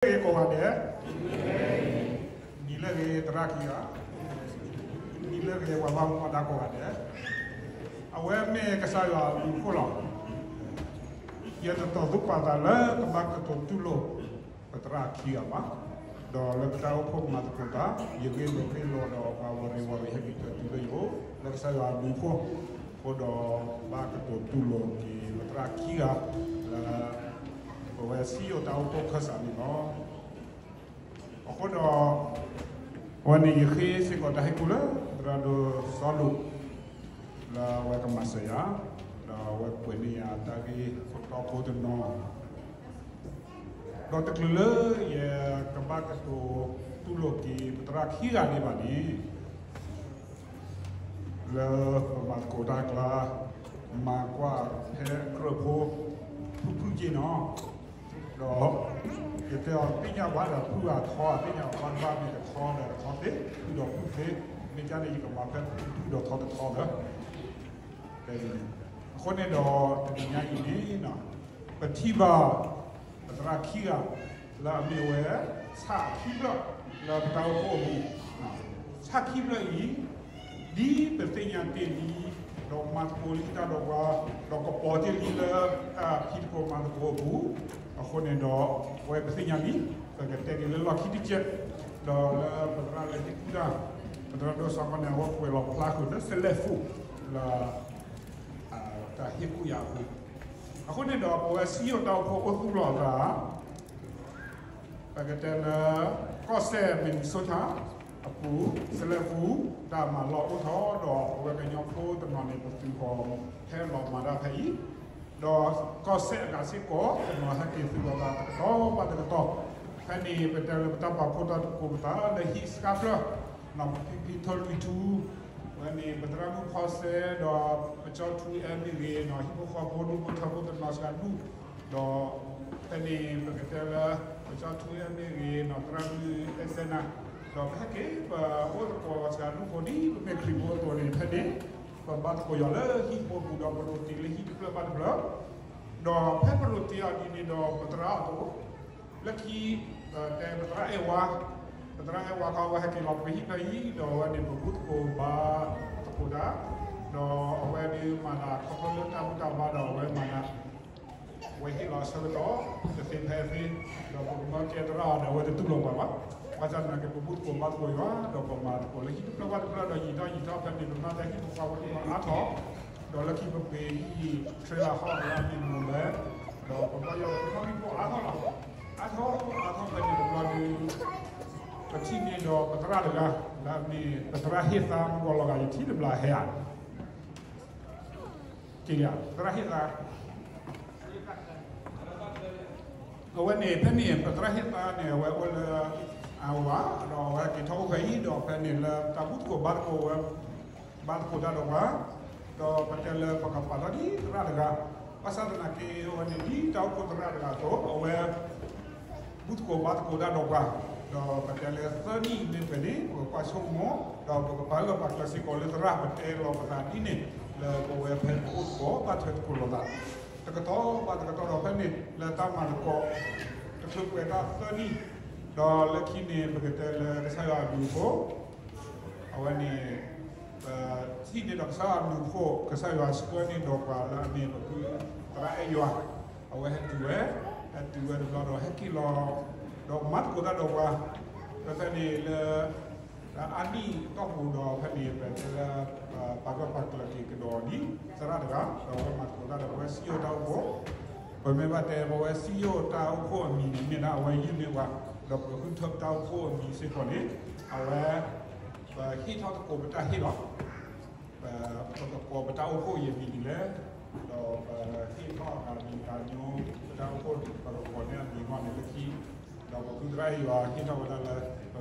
ဂ့ၤကိးဂၤဒဲး, ဒ်လဲၣ်ဂ့ၤသရၣ်ခံဂၤ, ဒ်လဲၣ်ဂ့ၤပှၤဘၣ်မူဘၣ်ဒါကိးဂၤဒဲး, အဝဲမ့ၢ်ကစၢ်ယွၤအဘျုးအဖှိၣ်လီၤ. ယတတီၤသူပာ်သးလၢကဘၣ်ကတိၤတူၢ်လိာ် ပသရၣ်ခံဂၤဘၣ်, ဒီးလၢပတၢ်အိၣ်ဖှိၣ်မၤသကိးတၢ် ယဂ့ၢ်လိာ်ဂ့ၢ်လိာ်ဒီးပှၤဝီၤရ့ဝီၤရ့ဟဲက့ၤကၢတုၤလၢယအိၣ် လၢကစၢ်ယွၤအဘျုးအဖှိၣ်, အဃိဒီးဘၣ်ကတိၤတူၢ်လိာ်က့ၤပသရၣ်ခံဂၤ လၢ ပဝဲစံယိၣ်တၢ်အိၣ်ဖှိၣ်ခၢၣ်စးန့ၣ်လီၤ. အဃိဒီး အဝဲန့ၣ်ယဃ့စ့ၢ်ကီးတၢ်ဟ့ၣ်ကူၣ်လၢ သရၣ်ဒိၣ်စီၤလိာ် လၢအဝဲကမၤစၢၤယၤ, ဒီးအဝဲကွဲးန့ၢ်ယၤတၢ်ဂ့ၢ်ခိၣ်တီဖိတနီၤ, ဒီးတချုးလၢယကဘၣ်ကတိၤတူၢ်လိာ်က့ၤပသရၣ်ခံဂၤန့ၣ်ဘၣ်န့ၣ် လၢပမၤသကိးတၢ်အကျါ မၤကွၢ်ဖဲကြၢးဖိ ဖုၣ်ဖုၣ်က့နီၤ, ဒီးယတဲအီၤသ့ၣ်ညါဘၣ်ဒီးဖုၣ်အထီ သ့ၣ်ညါဘၣ်တဘၣ်မ့ၢ်တထီဒီးတထီသ့ ဖုၣ်ဒီးဖုၣ်သ့, မ့ၢ်ကန့ၣ် ယကမၤဖဲဖုၣ်ဒီးထီတထီလၢ အဃိန့ၣ်ဒီးတနံၤညါအံၤန့ၣ် ပထံၣ်ဘၣ် ပသရၣ်ခံဂၤ လၢအမ့ၢ်ဝဲ ဆၣ်ခံဖျၢၣ်လၢပတၢ်အိၣ်ဖှိၣ်အပူၤ, ဆၣ်ခံဖျၢၣ်အံၤ ဒ်ပသ့ၣ်ညါတ့ၢ်လံ ဒီးမၤသကိးလံတၢ်ဒီးပှၤ, ဒီးကပီၤတ့ၢ်လံလၢတၢ်ဖံးသကိးမၤသကိးအပူၤ, အဃိန့ၣ်ဒီး အဝဲပသ့ၣ်ညါလံ, ပကတဲက့ၤလၢလီၢ်ခံတကဲး, ဒီးလၢပသရၣ်လၢဟ့ၣ်ကူၣ်တၢ်, ပသရၣ်ဒိၣ်စီၤကီန့ၣ် အဝဲကွဲးလီၤဖျါဃုာ်လၢ စလဲၣ်ဖူး လၢ တၢ်ဟ့ၣ်ကူၣ်ယၤအပူၤ, အဃိန့ၣ်ဒီး ပဝဲစံယိၣ်တၢ်အိၣ်ဖှိၣ်အိၣ်သူၣ်လီၤအသး ပကတဲလၢ ကီၢ်စဲၣ် Minnesota အပူၤ စလဲၣ်ဖူး တၢ်မၤလီၢ်အိၣ်ထီၣ်ဒီး ပဝဲကညီဖိတနီၤန့ၣ် ပသုးဃီၤဟဲလီၤမၤတၢ်ဖဲအံၤ, ဒီးကီၢ်စဲၣ်အဂၤစ့ၢ်ကီး တနီၤဟဲက့ၤသုးလီၤသးတကတီၢ်ဘၣ်တကတီၢ်, ဖဲန့ၣ် ပတဲလၢပတၢ်ပာ်ဖှိၣ်တၢ်သကိးပသးလၢဟံၣ်စှၤဖျၢၣ်, နီၢ်ဖံဖံထၢလွံၢ်ထူ, ဝဲန့ၣ် ပသရၣ်မုၣ်ဖီစဲ ဒီးပကၠီထူအဲၣ်မ့ၢ်ဂ့ၤ, နီၢ်ဟံၣ်ဖိဃီဖိဒူဖိထၢဖိတနီၤစှၤဒူၣ်, ဒီးဖဲန့ၣ် ပကတဲလၢ ပကၠီထူအဲၣ်မ့ၢ်ဂ့ၤ, နီၢ်သရၣ်မုၣ်အဲၣ်စဲနၤ, ဒီးပဟဲက့ၤ ပအိၣ်သကိးစှၤဒူၣ်ဖိဒ်ပမ့ၢ်ခရံာ်ဖိအသိးန့ၣ် ဖဲန့ၣ် ပဘါသကိးယွၤလၢဟံၣ်ဖိပူၤဒီးပရိးတ့လၢဟံၣ်တဖျၢၣ်ဘၣ်တဖျၢၣ်, ဒီးဖဲပရိးတ့အီၤဒ်န့ၣ်ဒီးပသရၣ်အသိး လၢခံ ပတဲပသရၣ်အဲၣ်ဝါ, ပသရၣ်အဲၣ်ဝါခီ အဝဲဟဲက့ၤလီၤပှ့ၤဟံၣ်ဖဲအံၤ ဒီးအဝဲန့ၣ် ပဘူၣ်သကိးဘါသကိးတၢ်, ဒီးအဝဲဒၣ်မၤတၢ်ခီဖျိလၢတၢ်ဘူၣ်တၢ်ဘါဒီးအဝဲမၤတၢ်, အဝဲဟ့ၣ်လီၤအဆၢကတီၢ် တသ့ဖဲသ့, ဒီးပကမၢကဲသရၣ်အီၤဒီးအဝဲတတူၢ်လိာ်ပှၤဘၣ်, ဘၣ်ဆၣ်သနာ်က့ ပဘူၣ်သကိးဘါသကိးယွၤ ဒီးပမၤသကိးလၢဟံၣ်တဖျၢၣ်ဘၣ်တဖျၢၣ်ဒီးယံာ်ထီၣ်ယံာ်ထီၣ်ဖဲန့ၣ် ပမၤတၢ်ဟံၣ်ဖိဃီဖိအါထီၣ်, ဒီးလၢခံပပှ့ၤဟံၣ် trailer ဟီၣ်လၢအမ့ၢ်မိၢ်လဲၣ်, ဒီးပဘၣ်ယီၤပထီၣ်ဟံၣ်ဖိအါထီၣ်လီၤ. အါထီၣ်အါထီၣ်ဖဲန့ၣ်တဘျီဒီး ပထံၣ်န့ၢ်ဒီးပသရၣ်တဂၤ လၢအမ့ၢ်ပသရၣ်ဟ့ၣ်သါ မုၢ်ဂီၤလီၤဂာ် ယထံၣ်တဘျီဟဲဧါ, က့ၤဧါ, သရၣ်ဟ့ၣ်သါ အဝဲန့ၣ် ဖဲန့ၣ် ပသရၣ်ဟ့ၣ်သါန့ၣ် အဝဲအိၣ်လၢ အဝၤ ဒီးအဝဲက့ၤထီၣ်အိၣ်ဖဲအံၤ ဒီးဖဲန့ၣ်လၢ တၢ်ဘူၣ်သကိးဘါသကိးဝဲ ဘါသကိးတၢ်ဒီးပှၤ, ဒီးပတဲလၢပကပာ်ထီၣ်ဒ်သရၣ်တဂၤ, ဘၣ်ဆၣ်သနာ်က့ အဝဲန့ၣ်ဒ်တၢ်အိၣ်ဖှိၣ်သရၣ်တဂၤအသိး အဝဲ ဘူၣ်သကိးဘါသကိးတၢ်ဒီးပှၤ, ဒီးပတဲလၢသၢနံၣ်မ့ၢ်ပှဲၤန့ၣ် ပကကွၢ်ဆိကမိၣ်, ဒီးပကပာ်ဂၢၢ်ပာ်ကျၢၤစ့ၢ်ကီးလၢသရၣ် ပတဲလီၤပသးဒ်န့ၣ် လၢပဝဲဖဲပအိၣ်သကိးဘၣ်ထွဲသကိးလိာ်သး, တကတီၢ်ဘၣ်တကတီၢ်ဒီးဖဲန့ၣ် လၢတၢ်မၤသကိး တချုးပှဲၤတၢ်သၢနံၣ်, ဒီးလၢခံန့ၣ် ပကတဲလၢကစၢ်ယွၤအဘျုးအဖှိၣ် အဝဲန့ၣ် ပထံၣ်န့ၢ်ဒီးကစၢ်ယွၤအဘျုးအဖှိၣ် ကစၢ်ယွၤဆှၢန့ၢ်ဒီးပှၤလၢအမ့ၢ်ပဖုသရၣ်အဲၣ်ယွၤ, အဝဲဟဲတုၤဝဲ, ဟဲတုၤဝဲတဘျီဒီးဟဲက့ၤလီၤ, ဒီးမၤသကိးတၢ်ဒီးပှၤ, ဒီးဖဲန့ၣ်လၢ အါနံၣ်တီၢ်ပူၤဒီးဖဲန့ၣ် ပတဲလၢ ပာ်ဂၢၢ်ပာ်ကျၢၤက့ၤကဒီးဒ်သရၣ်တဂၤ, ဒီးအဝဲမၤသကိးတၢ်ဒီးပဝဲစံယိၣ်တၢ်အိၣ်ဖှိၣ်, ပမ့ၢ်ဘၣ်တဲပဝဲစံယိၣ်တၢ်အိၣ်ဖှိၣ်အမံၤန့ၣ် မ့ၢ်ဒၣ်အဝဲယုၢ်န့ၢ်ပှၤ, ဒီးပဃုထၢပတၢ်အိၣ်ဖှိၣ်အမံၤစ့ၢ်ကီးန့ၣ် အဝဲ ပဟ့ၣ်ထီၣ်သကိးပတၢ်ဟ့ၣ်လီၤ. ပ ပကကိးပတၢ်အိၣ်ဖှိၣ်အံၤအမံၤဒ်လဲၣ်, ဒီးပဟ့ၣ်ထီၣ်အမံၤတၢ်ညိ ပတၢ်အိၣ်ဖှိၣ် ပကကိးန့ၢ်အမံၤအဂီၢ်န့ၣ်လၢခံ, ဒီးပဖုသရၣ်အဲၣ်ယွၤဟ့ၣ်ထီၣ်ဝ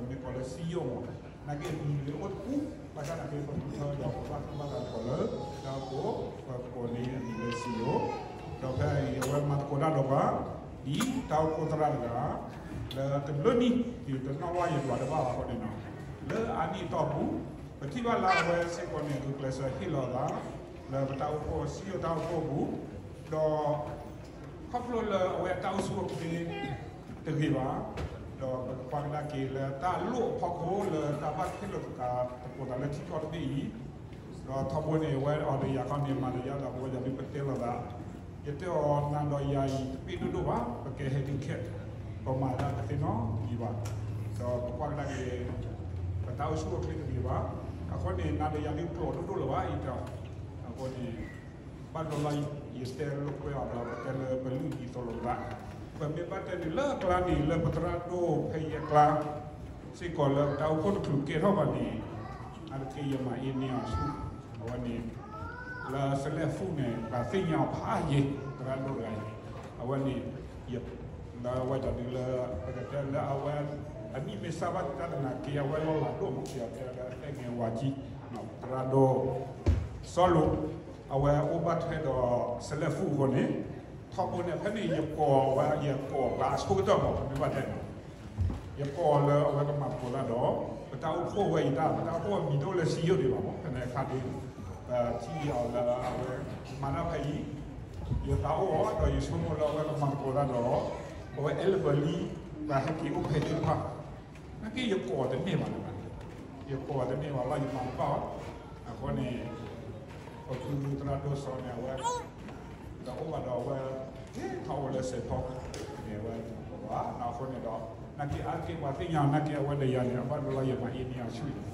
ဲဒၣ်လၢ ပမ့ၢ်ကိးလၢစံယိၣ်မး, နာ်က့အမံၤန့ၣ်အိၣ်တပူၤ, ဘၣ်ဆၣ်သနာ်က့ ပမ့ၢ်ထၢဒီးပဘၣ်သူၣ်ဘၣ်သးသကိးလၢ တၢ်အိၣ်ဖှိၣ် ပကိးန့ၢ်အမံၤလၢစံယိၣ်, ဒီးဖဲအံၤအဝဲမၤသကိးတၢ်ဒီးပှၤ ဒ်တၢ်အိၣ်ဖှိၣ်သရၣ်တဂၤ လၢတဘျုးနံၣ် ယတနီၣ်ဝဲယဒွးတဘၣ်ဘၣ်အဃိန့ၣ်နီၤ, လၢအါနံၣ်အတီၢ်ပူၤ ပထံၣ်ဘၣ်လၢအဝဲစ့ၢ်ကီးန့ၣ် ဂုာ်ကျဲးစၢးဟ့ၣ်လီၤသး လၢပတၢ်အိၣ်ဖှိၣ် စံယိၣ်တၢ်အိၣ်ဖှိၣ်အပူၤ, ဒီး ခီဖျိလၢအဝဲအတၢ်အိၣ်ဆူၣ်အိၣ်ချ့ တဂ့ၤဘၣ်, ဒီးပကကွၢ်ကဒါက့ၤလၢတၢ်လိၣ်အဖီခိၣ်လၢတၢ်ဘၣ်ထွဲလိာ်သကိးသးလၢထံကီၢ်တဘ့ၣ်အံၤ, ဒီးထီဘိန့ၣ် အဝဲအီၤဒီးယၤခီန့ၣ် မၤဒီးယၤဒီးပဝဲယၤဒုးပတဲလိာ်သး, ယတဲအီၤနၤဒီးယၤအံၤတဘ့ၣ်ဒိၣ်ဒိၣ်ဘၣ်, ပကဟဲဒုးခဲ, ပမၤတၢ်တသ့နီတမံၤဘၣ်, ဒီးပကွၢ်ကဒါက့ၤ ပတၢ်အိၣ်ဆူၣ်အိၣ်ချ့တဂ့ၤဘၣ်, အဃိန့ၣ် နၤဒီးယၤဒုးကျိာ်ဒိၣ်ဒိၣ်လၢၤဘၣ်အံၤဒီး, အဃိန့ၣ် ဘၣ်ဒိလီၤ ယတဲလိာ်ကွဲအီၤဒီး ပတဲလၢပလုၢ်ဒ်သိးလိာ်သး, ပမ့ၢ်ဘၣ်တဲန့ၣ်လၢအကျါန့ၣ် လၢပသရၣ်ဒိၣ်ဖဲယဲအကျါ စ့ၢ်ကီးလၢပတၢ်အိၣ်ဖှိၣ်တချုးကဲထီၣ်ဘၣ်န့ၣ်, အါတက့ၢ်ယမၤအ့န့ၢ်အီၤဆူၣ်, အဝဲန့ၣ် လၢစလဲၣ်ဖူၣ်န့ၣ် ပှၤသ့ၣ်ညါအီၤဖးယံၤ သရၣ်ဒိၣ်တဂၤအံၤ, အဝဲန့ၣ် လၢအဝဲဒၣ်ဒုးလၢ ပကတဲလၢအဝဲ အမံၤမ့ၢ်စၢ်ဘၣ်တၢ်သနာ်က့ အဝဲလီၤလးဒိၣ်မး ကတဲလၢအဲၣ်ငဲၤဝၤကံ သရၣ်ဒိၣ် စီၤလိာ် အဝဲအိၣ်ဘၣ်ထွဲဒီးစလဲၣ်ဖူၣ်အဃိန့ၣ်, ထီဘိန့ၣ် ဖဲန့ၣ်ယကိးဝဲ ယကိးပှၤအဆိကတၢၢ်မး မ့ၢ်ဘၣ်တဲန့ၣ် ယကိးလၢအဝဲကမၤသကိးတၢ်ဒီး ပတၢ်အိၣ်ဖှိၣ်ဝဲအံၤတၢ် ပတၢ်အိၣ်ဖှိၣ်အမံၤတအိၣ်လၢစံယိၣ်ဒံးဘၣ်မး ဖဲန့ၣ်အခါဒ် ပထံၣ်အီၤလၢအဝဲ မၤတၢ်ဖဲအံၤ, ယသးအိၣ်အီၤ ဒီးယဆိကမိၣ်လၢအဝဲကမၤသကိးတၢ်ဒီး အဝဲအဲၣ်လၢပလံ ပှၤဟဲက့ၤအိၣ်ဖဲသ့ၣ်တဖၣ် နာ်က့ယကိးတန့ၢ်ဘၣ်လၢၤဘၣ်, ယကိးတန့ၢ်ဘၣ်လီၤ ယမၤတဘၣ်ဘၣ်, အဃိန့ၣ် ပဖုသရၣ်ဒိၣ်စီၤန့ၣ် အဝဲ ဒီးအိၣ်ဘၣ်ဒီးအဝဲ ထီၣ်အိၣ်လၢစဲးဖီ န့ၣ် အဝဲမၤသကိးဘၣ် အဃိန့ၣ်ဒီး နာ်က့အါတက့ၢ်ပှၤသ့ၣ်ညါအီၤ နာ်က့အဝဲဒီးယၤန့ၣ် အဘၣ်ဒိလီၤယမၤအ့န့ၢ်အီၤဆူၣ်အံၤ,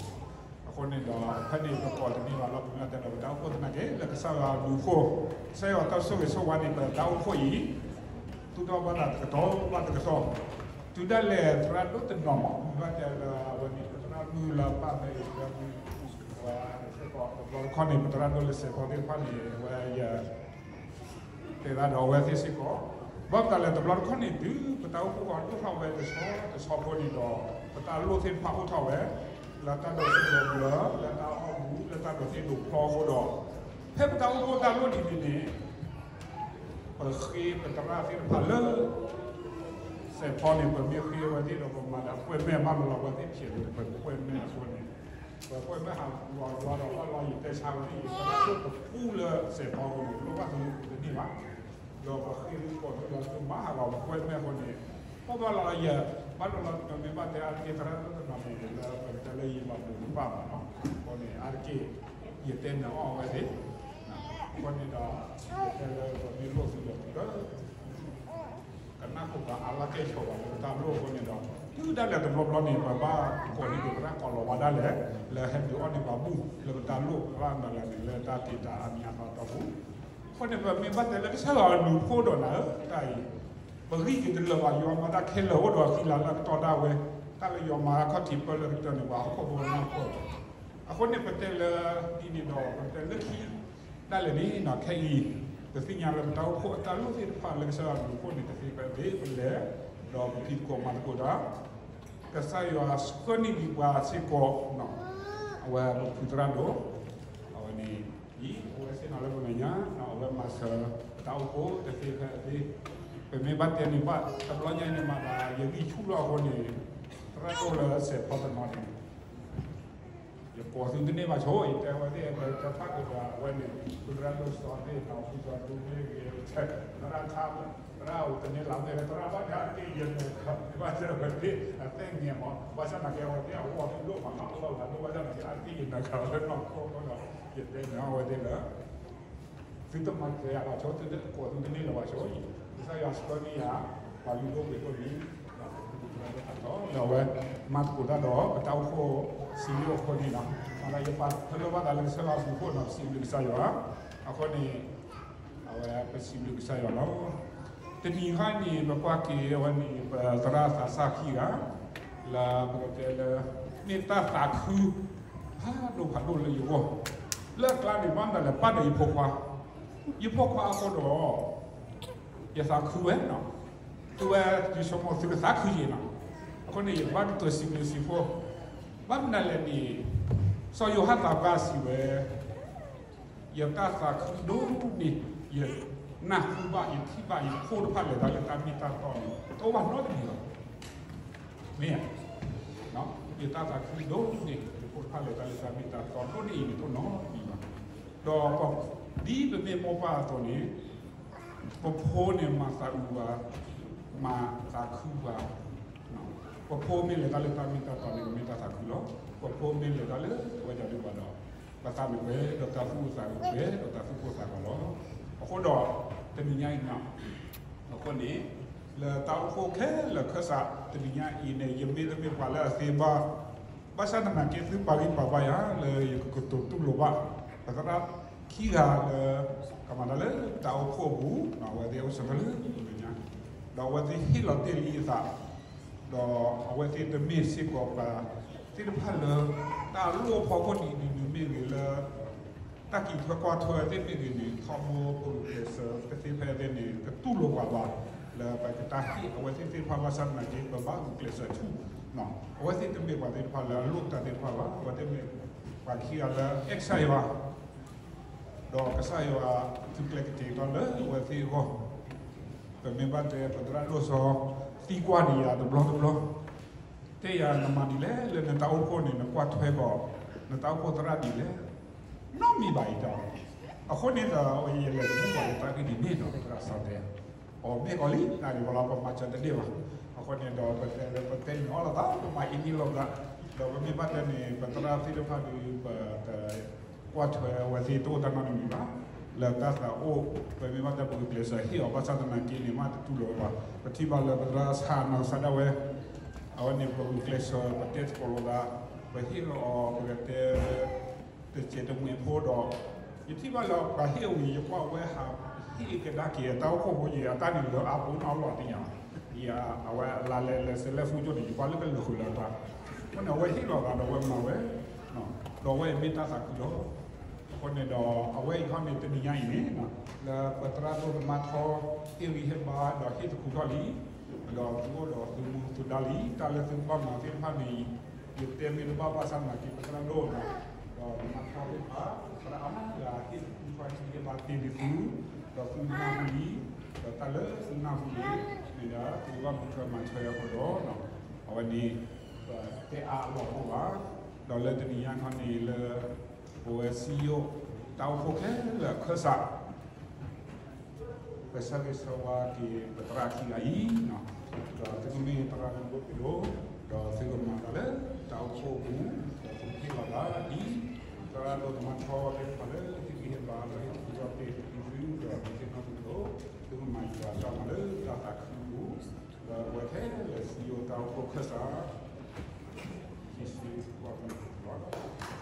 အဃိန့ၣ်ဒီး ဖဲန့ၣ်ပကိးတန့ၢ်ဘၣ်လီၤ ပမ့ၢ်တဲဒီး ပတၢ်အိၣ်ဖှိၣ်သနာ်က့ လၢကစၢ်ယွၤအဘျုးအဖှိၣ် ကစၢ်ယွၤတၢ်ဆိၣ်ဂ့ၤဆိၣ်ဝါန့ၣ် ပတၢ်အိၣ်ဖှိၣ်အံၤ သူၣ်ထီၣ်ဘၣ်သးတကတီၢ်ဘၣ်တကတီၢ်, တုၤဒၣ်လဲာ်သရၣ်ဒိၣ်တနီၤမး မ့ၢ်ဘၣ်တဲလၢအဝဲန့ၣ် ပသရၣ်မုၣ်လၢပၢ်ဖဲအံၤ သရၣ်မုၣ် အဝဲစ့ၢ်ကီး တဘျီတခီၣ်န့ၣ် ပသရၣ်ဒိၣ်လၢစဲးဖီသ့ၣ်တဖၣ်န့ၣ် အဝဲယ တဲဒၣ်ဒီးအဝဲသ့ၣ်စ့ၢ်ကီး, ဘၣ်မတၤလဲၣ် တဘျီတခီၣ်န့ၣ် တုၤပတၢ်အိၣ်ဖှိၣ်အီၤဒိၣ်ထီၣ်ဝဲတဆီတဆီဖိန့ၣ်ဒီး ပတၢ်လိၣ်သ့ၣ်တဖၣ်အိၣ်ထီၣ်ဝဲ လၢတၢ်ဒိးစံးဒိးဘျၢ လၢတၢ်အီၣ်မူ လၢတၢ်ဒိးသ့ဒိးဖျီအဃိဒီး ဖဲပတၢ်အိၣ်ဖှိၣ်တၢ်လိၣ်ဒ်န့ၣ်န့ၣ် ပဃ့ပသရၣ်သ့ၣ်တဖၣ်လၢ စဲးဖီန့ၣ် ပမ့ၢ်ဃ့ဝဲသ့ၣ်ဒီး ပမၤဒီးအကွဲၢ်မဲာ်ဘၣ်လီၤလီၤ အဝဲသ့ၣ်ဖျဲးလၢပကွဲၢ်မဲာ်အဃိန့ၣ် ပကွဲၢ်မဲာ်ဟးလီၤလီၤဒီး ဘၣ်လီၤယတဲဆါဝဲသ့ၣ် ယသရၣ်ဒိၣ်တပူၤလၢစဲးဖီအဃိန့ၣ် လိၣ်ဘၣ်သမူပူၤတန့ၢ်ဘၣ်, ဒီးပဃ့လၢကီၢ်ဒီး ပမၤဟးဂီၤပကွဲၢ်မဲာ်အဃိန့ၣ် ပဘၣ်လီၤယ ဘၣ်လီၤလီၤ ပမ့ၢ်ဘၣ်တဲအါတက့ၢ် သရၣ်ဒိၣ်တနီၤန့ၣ် လၢပကတဲလၢယမၤဘူၣ်တဘၣ်ဘၣ်နီၤ, အဃိန့ၣ် အါတက့ၢ် ယတဲနၢၤအီၣ်ဝဲသ့ၣ်, အဃိန့ၣ်ဒီး ယတဲလၢပမ့ၢ်လိၣ်သုဒီးသု ကနၢ်ခိၣ်ပှၤအါလၢကဲၣ်ဆိးဘၣ်လၢပတၢ်လိၣ်အဃိန့ၣ်ဒီး တုၤဒၣ်လဲာ်တဘျီဘျီန့ၣ် ပဘၣ်ကိးန့ၢ်က့ၤသရၣ်ကိးလီၤဝဲဒၣ်လဲာ် လၢဟဲဒုးအီၣ်န့ၢ်ပှၤဘူၣ်လၢပတၢ်လိၣ်ဘၣ်မၤလၢာ်န့ၣ် လၢတၢ်တ့တၢ်အါမံၤအါသီအတီၢ်ပူၤ, အဃိန့ၣ် ပမ့ၢ်ဘၣ်တဲလၢကစၢ်ယွၤအဘျုးအဖှိၣ်ဒီးနၤဧၢ တၢ်အံၤ ပဂံၢ်က့ၤတလၢာ်ဘၣ် ယွၤမၤတၢ်ခဲလၢာ်အိၣ်ဒီးအသံလၢလၢကတီၢ်ဒၣ်ဝဲ, တၢ်လၢယွၤမၤအခီၣ်ထံးပၢလၢကတၢၢ်န့ၣ် ပှၤဟီၣ်ခိၣ်ဖိနၢ်ခိၣ် အဃိန့ၣ် ပတဲလၢဒ်န့ၣ်ဒီး ပတဲလၢခံ ဒၣ်လဲာ်န့ၣ်နီၤ ခဲအံၤ ပသ့ၣ်ညါလၢပတၢ်အိၣ်ဖှိၣ်အတၢ်လိၣ်သ့ၣ်တဖၣ်လၢကစၢ်ယွၤအဘျုးအဖှိၣ်န့ၣ် တသ့ဖဲသ့ ပလဲၤ ဒီးပဖံးသကိးမၤသကိးတၢ် ကစၢ်ယွၤဆှၢန့ၢ်ဒံးပှၤစ့ၢ်ကီး အဝဲပဖုသရၣ်ဒိၣ် အဝဲန့ၣ် အံၤ အဝဲသ့ၣ်နီၤလၢပမဲာ်ညါ အဝဲမၤစၢၤပတၢ်အိၣ်ဖှိၣ်တသ့ဖဲအသ့ ပမ့ၢ်ဘၣ်တဲန့ၣ်ဘၣ် တဘျီညါန့ၣ်မၤသး ယဂံၢ်ဆူၣ်လီၤအဃိန့ၣ် သရၣ်ဒိၣ်လၢစဲးဖီတနီၤန့ၣ် ယကိးသုတန့ၢ်ဘၣ်ဆိ ယတဲဝဲသ့ၣ် တဖၣ်ကဒီးအဝဲန့ၣ် သုသရၣ်ဒိၣ်စီၤသ့ၣ်နီၤ သုစီၤဒိၣ်မ့ၢ်ဂ့ၤ သရၣ်ထါ သရၣ်အိၣ်တန့ၢ်လၢမ့ၢ် သရၣ်ဘၣ်ဒၣ်တ့ၢ်ယဲၢ်န့ၣ် ဘၣ်ဆၣ်ဝဲသ့ၣ် အသ့ၣ်ညါမး ဘၣ်ဆၣ်နာ်က့အဝဲသ့ၣ်အဂီၢ်သ့ၣ်ဒိၣ်မးနီၤ အလီၢ်လၤဒိၣ်ဘၣ်ဆၣ်နာ်က့ အတ့ၢ်ယဲၢ်နၤခးလၢနီၢ်ခိဒီး ယတဲန့ၢ်အဝဲသ့ၣ်လၢ သုတမၤစၢၤယၤဘၣ်ဆိ သုတကိးသုတန့ၢ်လၢၤဘၣ်ဆိ ကစၢ်ယွၤဆှၢန့ၢ်ယၤ ပှၤလုၢ်ဒိၣ်ပှ့ၤဒိၣ်လံ ဒီးအဝဲ မၤသကိးတၢ်ဒီး ပတၢ်အိၣ်ဖှိၣ်စံးယိၣ်အဃိန့ၣ်လီၤ. မ့ၢ်လၢယပာ်ဖဲလၢဘၣ်သးလၢကစၢ်ယွၤအဘျုးအဖှိၣ်နီၤ ပစံးဘျုးကစၢ်ယွၤ အဃိန့ၣ် အဝဲပစံးဘျုးကစၢ်ယွၤလီၤ. တနံၤဟါန့ၣ် ပကွၢ်က့ၤအဝဲန့ၣ် ပသရၣ်သးစၢ်ခံဂၤ လၢပကတဲလၢ မ့ၢ်တၢ်သးခု ဖးဒိၣ်ဖးဒိၣ်လၢယဂီၢ် လၢအကျါန့ၣ် ဘၣ်မနုၤလဲၣ် ပၢ်ဒီးယဖိခွါ ယဖိခွါအဃိဒီး ယသးခုဝဲနီၤ သုဝဲယဆိကမိၣ်သုကသးခုယဲနီၤ အဃိန့ၣ် ယဘၣ်ကတိၤစံးဘျုးစံးဖှိၣ် ဘၣ်မနုၤလဲၣ်န့ၣ် စီၤယိၤဟၣ်သးပှၢ်စံးဝဲ ယတၢ်သးခုဒိၣ်န့ၢ် ယနၢ်ဟူဘၣ် ယထံၣ်ဘၣ် ယဖိတဖၣ်လဲၤတၢ်လၢတၢ်မ့ၢ်တၢ်တီန့ၣ် တအိၣ်ဘၣ်နီတမံၤလီၤ. မ့ၢ်ဧါ ယတၢ်သးခုဒိၣ်န့ၢ် ယဖိတဖၣ်လဲၤတၢ်လၢတၢ်မ့ၢ်တၢ်တီဒိၣ်န့ၢ်အံၤန့ၣ် တအိၣ်နီတမံၤဘၣ်. ဒီးဒ်ပမ့ၢ်မိၢ်ပၢ်အသိးန့ၣ် ပဖိန့ၣ်မၤသးအုးဝဲ မၤသးခုပှၤ, ပဖိမ့ၢ်လဲၤတၢ်လၢတၢ်မ့ၢ်တၢ်တီန့ၣ် ကမ့ၢ်တၢ်သးခုလီၤ. ပဖိမ့ၢ်လဲၤတၢ်လၢတဝဲဒၣ်ဒုးဘၣ်ဒီး ပသးမ့ၢ်ပှဲၤဒီးတၢ်သူၣ်အုးသးအုး ပှဲၤဒီးတၢ်သူၣ်ကိၢ်သးဂီၤလီၤ. အဃိဒီး တနံၤညါအံၤန့ၣ် အဃိန့ၣ် လၢတၢ်အိၣ်ဖှိၣ်ခဲလၢာ်ခၢၣ်စး တနံၤညါအံၤန့ၣ် ယမ့ၢ်တမ့ၢ်ပှၤလၢအသ့ဘၣ် ဘၣ်ဆၣ်သနာ်က့ သုပာ်ဂံၢ်ပာ်ဘါယၤလၢယကကတိၤတူၢ်လိာ်ဘၣ် ပသရၣ်ခံဂၤလၢ ကမၤတၢ်လၢတၢ်အိၣ်ဖှိၣ်အပူၤ, အဝဲသ့ၣ်အိၣ်ဆိးလၢညါ, ဒီးအဝဲသ့ၣ်ဟ့ၣ်လီၤတ့ၢ်လံအသး, ဒီးအဝဲသ့ၣ်တမ့ၢ်စ့ၢ်ကီးပှၤသ့ၣ်တဖၣ်လၢ တၢ်လိၣ်ဖီခိၣ်ဒ်ဒ်န့ၣ်မ့ၢ်ဂ့ၤလၢ တၢ်ကံးထွဲကွၢ်ထွဲသ့ၣ်မ့ၢ်ဂ့ၤန့ၣ် ထီဘိပဂုာ်ကျဲးစၢး ပသ့ၣ်ဖဲသ့ၣ်န့ၣ် ကတူၢ်လိာ်ပှၤဘၣ် လၢပကတၢ်ဟ့ၣ်အဝဲသ့ၣ်သ့ၣ်တဖၣ်ဘၣ်ဆၣ်သနာ်က့ ပဘၣ်ဂုာ်ကျဲးစၢးဆူၣ်, အဝဲသ့ၣ်တမ့ၢ်ပှၤသ့ၣ်တဖၣ်လၢအလိၣ်တၢ်သ့ၣ်တဖၣ်ဘၣ်, အဝဲသ့ၣ်မ့ၢ်ပှၤခံဂၤလၢအဲၣ်ကစၢ်ယွၤ ဒီးကစၢ်ယွၤသုးကျဲၤကတဲာ်ကတီၤလၢအဝဲသ့ၣ်အဂီၢ်, ပမ့ၢ်ဘၣ်တဲပသရၣ်ဒိၣ်စီၤ သံကွၢ်ဒံးယၤတဘျီတဘျီ, တဲယၤနမၤဒ်လဲၣ်လၢနတၢ်အိၣ်ဖှိၣ်န့ၣ် နကွၢ်ထွဲကီး နတၢ်အိၣ်ဖှိၣ်သရၣ်ဒ်လဲၣ်, နီတမံၤဘၣ်အံၤတၢ်, အဃိန့ၣ်ဒီး ယလဲၤသံကွၢ်လၢတၢ်ဂ့ၢ်ဒ်န့ၣ်ဒီး သရၣ်စီၤတဲ အီၤမ့ၢ်ကီးလံ တၢ်ဒ်ဝဲလီၤ ပမၤစၢၤတဒ့ၣ်ဘၣ်, အဃိန့ၣ်ဒီး ပတဲလၢပတဲနုာ်အီၤလိာ်သး ပမၤအံၤန့ၣ်လိာ်သး, ဒီးပမ့ၢ်ဘၣ်တဲန့ၣ် ပသရၣ်သ့ၣ်တဖၣ်ဒီး ပတ ကွၢ်ထွဲအဝဲသ့ၣ်တအိၣ်တၢ်နီတမံၤဘၣ်, လၢတၢ်သးအိၣ် ပမ့ၢ်ဘၣ်တဲပဂုာ်ကျဲးစၢးဟ့ၣ်အီၤဘၣ်ဆၣ်သနာ်က့န့ၣ် မ့ၢ်တတူၢ်လိာ်ဘၣ်, ပထံၣ်ဘၣ်လၢပသရၣ်ဆၣ်နီၢ်ကစၢ်ဒၣ်ဝဲ, အဝဲန့ၣ်ပဂုာ်ကျဲးစၢး ပတဲသကိးလိာ်သး, ပဟ့ၣ်လီၤအီၤ ပကတဲ တစဲးတမှဲၤဖိဒီး, ယထံၣ်ဘၣ်လၢပှၤဟ့ၣ်အဝံၤ ယကွၢ်ဝဲဟး ဟ့ၣ်ကဒါက့ၤအတၢ်အိၣ်ဖှိၣ်ဖိယံၤ အတၢ်န့ၣ်လၢအါပူၤနီတဘျီသ့ၣ်ညါ, ယအဝဲအလါလဲၤလဲၤစဲးလဲၣ်ဖူကၠိၣ်န့ၣ် ယကွၢ်လၢကလၢာ်ဃုာ်လၢတၢ်, အဃိန့ၣ်အဝဲဟ့ၣ်လီၤသးဒီးအဝဲမၤဝဲ, ဒီးအဝဲအံၤမ့ၢ်တၢ်သးခုလီၤ. အဃိန့ၣ်ဒီး အဝဲအံၤခီန့ၣ် တနံၤညါအံၤန့ၣ် လၢပသရၣ်ဒိၣ်သမါထီ ဟ့ၣ်ဂံၢ်ဟ့ၣ်ဘါဒီးဟ့ၣ်သခူထီၣ်လံ, ဒီးသုအိၣ်ဒီးသုမူသုဒါလံ, တၢ်လၢသုကဘၣ်မၤသ့ၣ်တဖၣ်န့ၣ် ယတဲမ့ၢ်တဘၣ်ဘၣ်ဆၣ်သနာ်က့ ပသရၣ်ဒိၣ်ဒီး ဒီးသမါထီသ့ၣ်တဖၣ် သရၣ်အါဂၤဟ့ၣ်သခူထီၣ်ဟ့ၣ်ဂံၢ်ဟ့ၣ်ဘါတ့ၢ်လံသု, ဒီးသုနၢ်ဟူလံ, ဒီးတၢ်လၢသုနၢ်ဟူန့ၣ် မ့ၢ်ဒၣ်သုကဘၣ်မၤထွဲမၤထွဲအဃိဒီး အဝဲန့ၣ် ပတဲအါအလီၢ်အိၣ်ဘၣ်, ဒီးလၢတနံၤညါခီန့ၣ်လၢ ပဝဲစံယိၣ် တၢ်အိၣ်ဖှိၣ်ခဲလၢာ်အခၢၣ်စး ပဆၢဂ့ၤဆၢဝါက့ၤပသရၣ်ခံဂၤအံၤ, ဒီးသုကမ့ၢ်သရၣ်ဒိၣ်ဒိၣ်ပဒိၣ်, ဒီးသုကမၤတၢ်လၢတၢ်အိၣ်ဖှိၣ်အပူၤ, ဒီးသုကဟ့ၣ်လီၤသးဒ် သရၣ်ဒိၣ်သမါထီသ့ၣ်တဖၣ်လၢဟ့ၣ်ဂံၢ်ဟ့ၣ်ဘါလၢဟ့ၣ်သခူထီၣ်တ့ၢ်လံသု, ဒီးသုသ့ၣ်နီၣ်သုသး, သုကမၤယွၤတၢ်မၤလၢတၢ်သးခုအပူၤ, ဒီးပဝဲခဲလၢာ်စံယိၣ်တၢ်အိၣ်ဖှိၣ်ခၢၣ်စး, ယ့ၣ်ၡူးပှၢ်မုၢ်လီၤ.